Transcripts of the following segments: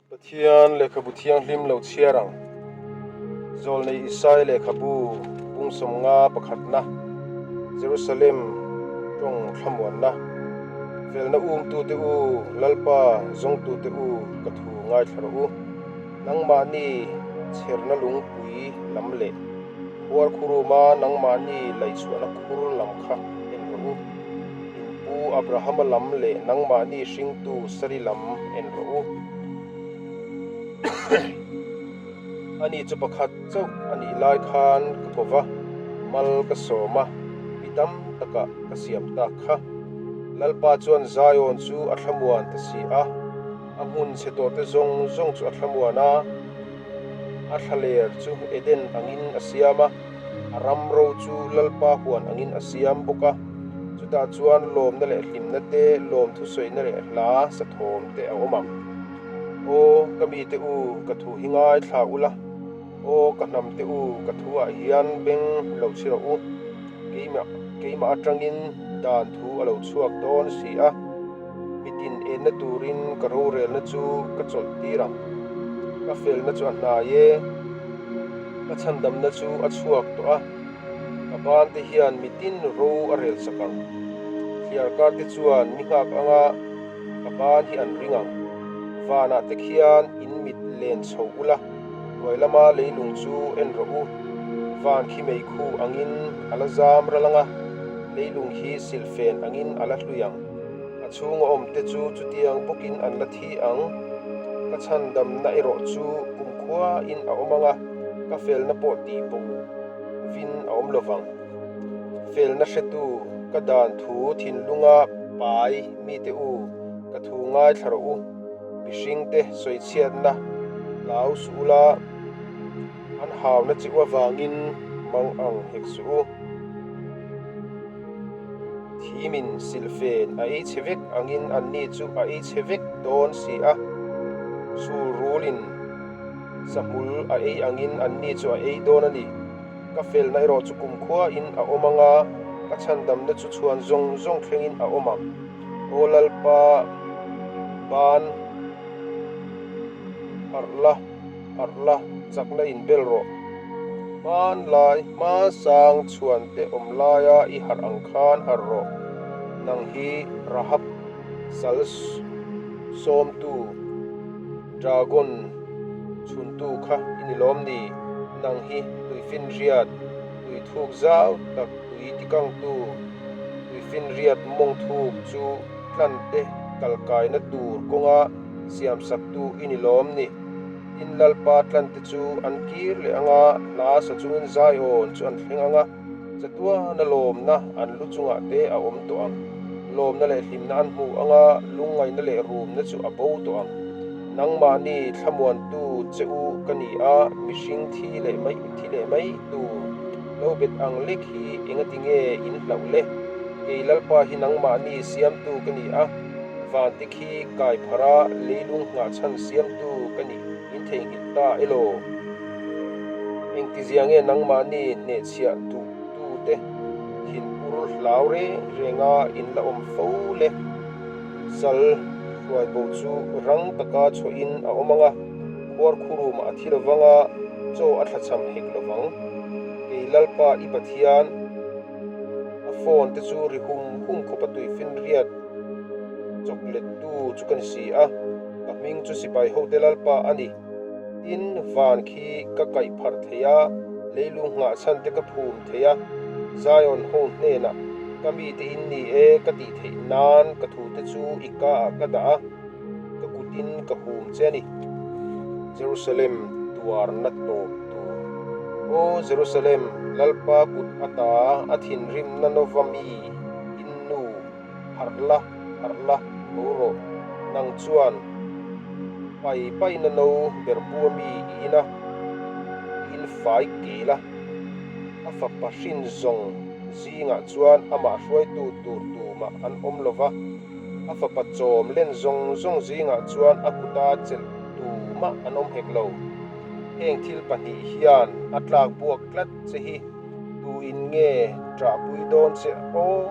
Pathian lehkhabu thianghlim lo chhiar ang. Zawlnei Isai lehkhabu bung 50 pakhatna, Jerusalem tawng thlamuanna, Felna umtute u, Lalpa zawngtute u, ka thu ngaithla rawh u. Nangmahni chherna lungpui lam leh khuar khuruma nangmahni laihchhuahna khur lam kha en rawh u. In pu Abrahama lam leh nangmahni hringtu Sari lam en rawh u. Ani chu pakhat chauh a nih lai khan ka ko va, mal ka sawm a, mi tam takah ka siam tak kha. Lalpa chuan Zion chu a thlamuan ta si a, a hmun chhe tawhte zawng zawng chu a thlamuan a, a thlaler chu Eden angin a siam a. A ram ro chu Lalpa huan angin a siam bawk a, chutah chuan lawmna leh hlimna te, lawm thusawina leh hla sathawm te a awm ang. Aw, ka mite u, ka thu hi ngaithla ula, aw, ka hnamte u, ka thuah hian beng lo chhi rawh u. Keimah, keimah atangin dan thu a lo chhuak dawn si a, mitin enna turin ka rorelna chu ka chawlh tir ang. Ka felna chu a hnai e. Ka chhandamna chu a chhuak tawh a, ka ban te hian mitin ro a rel sak ang. Thliar kar te chuan mi nghak anga ka ban hi an ring ang. Vanah te khian in mit len chho ula, hnuai lama leilung chu en rawh u. Van khi meikhu angin a la zam ral anga, leilung hi silhfen angin a la hlui ang. A chhunga awm te chu chutiang bawkin an la thi ang. Ka chhandamna erawh chu kumkhuain a awm ang a, ka felna pawh tih bo vin a awm lo vang. Felna hretu ka dan thu thinlunga pai mite u, ka thu ngaithla rawh u. Mihringte sawichhiatna hlau suh ula, an hauna che u avangin mang ang hek suh u. Thimin silhfen a ei chhe vek angin anni chu a ei chhe vek dawn si a, sul rulin sahmul a ei angin anni chu a ei dawn a ni. Ka felna erawh chu kumkhuain a awm ang a, ka chhandamna chu chhuan zawng zawng thlengin a awm ang. Aw Lalpa, ban harh la. Harh la, chakna in bel rawh. Hmanlai, hmasang chhuan te awm laia i harh ang khan harh rawh. Nang hi Rahab sal sawmtu, dragon chhuntu kha i ni lawm ni? Nang hi tuifinriat, tui thuk zau tak tui tikangtu, tuifinriat mawng thuk chu tlan te kalkaina tur kawnga siamsaktu i ni lawm ni? Tin Lalpa tlante chu an kir leh ang a, hla sa chungin Zion chu an thleng ang a, chatuana lawmna an lu chungah te a awm tawh ang. Lawmna leh hlimna an hmu ang a, lungngaihna leh rumna chu a bo tawh ang. Nangmahni thlamuantu che u ka ni a, mihring thi leh mai thi leh mai tur lo bet ang lek hi engati nge in hlauh le? Kei Lalpa hi nangmahni siamtu ka ni a, Vante khi kai phar a leilung nghah chhan siamtu ka nih in theihnghilh ta elaw? Engtizia nge nangmahni hnehchhiah duh tute thinur hlau reng renga in la awm fo le? Sal hruai bo chu rang taka chhuahin a awm ang a, khuar khurumah a thi lovang a, chaw a thlachham hek lovang. Kei Lalpa i Pathian, a phone te chu ri hum hum khawp a tuifinriat chawk lettu chu ka ni si a, ka hming chu sipai hote Lalpa a ni. Tin, van khi ka kaih pharh thei a, leilung nghah chhan te ka phum thei a, Zion ho hnenah ka mite in ni e ka tih theih nan ka thute chu i ka ah ka dah a, ka kutin ka hum che a ni. Jerusalem tuarna tawp tur. Aw Jerusalem, Lalpa kut ata a thinrimna nova mi in nu. Harh la, harh la, tho rawh. Nang chuan pai paina no ber bua mi i in a, i in fai kel a. A fapa hrin zawng zingah chuan amah hruaitu tur tumah an awm lo va, a fapa chawm len zawng zawng zingah chuan a kuta chelh tumah an awm hek lo. Heng thil pahnih hian a tlak buak tlat che hi. Tu in nge ṭahpui dawn che aw?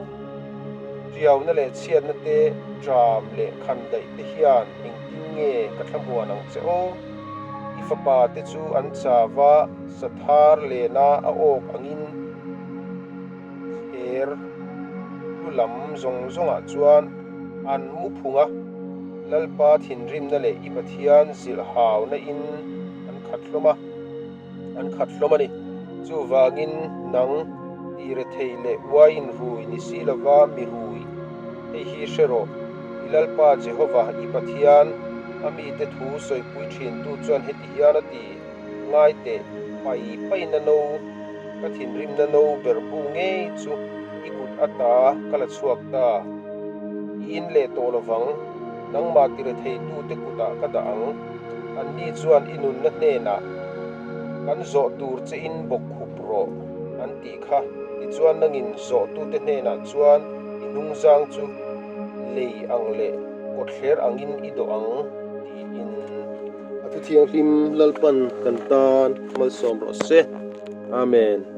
Ṭiauna leh chhiatna te, ṭam leh khandaih te hian engtin nge ka thlamuan ang che aw? I fapa te chu an chau a, sathar lena a awk angin thler hlu lam zawng zawngah chuan an mu phung a, Lalpa thinrimna leh i Pathian zilhhauna in an khat hlawm a. An khat hlawm a ni. Chuvangin nang ti rethei leh uaiin rui ni si lova mi rui, hei hi hre rawh, I Lalpa Jehova, i Pathian, a mite thu sawipui thintu chuan heti hian a ti, Ngai teh, pai paina no, ka thinrimna no ber bu ngei chu i kut ata ka la chhuak ta. I in leh tawh lovang, nangmah ti retheitute kutah ka dah ang. Anni chuan i nunna hnenah, Kan zawh tur che in bawk khup rawh, an tih kha. Tichuan nangin zawhtute hnenah chuan i hnungzang chu lei ang leh kawtthler angin i dawh ang, tiin. A thu thianghlim Lalpan kan tan malsawm rawh se. Amen.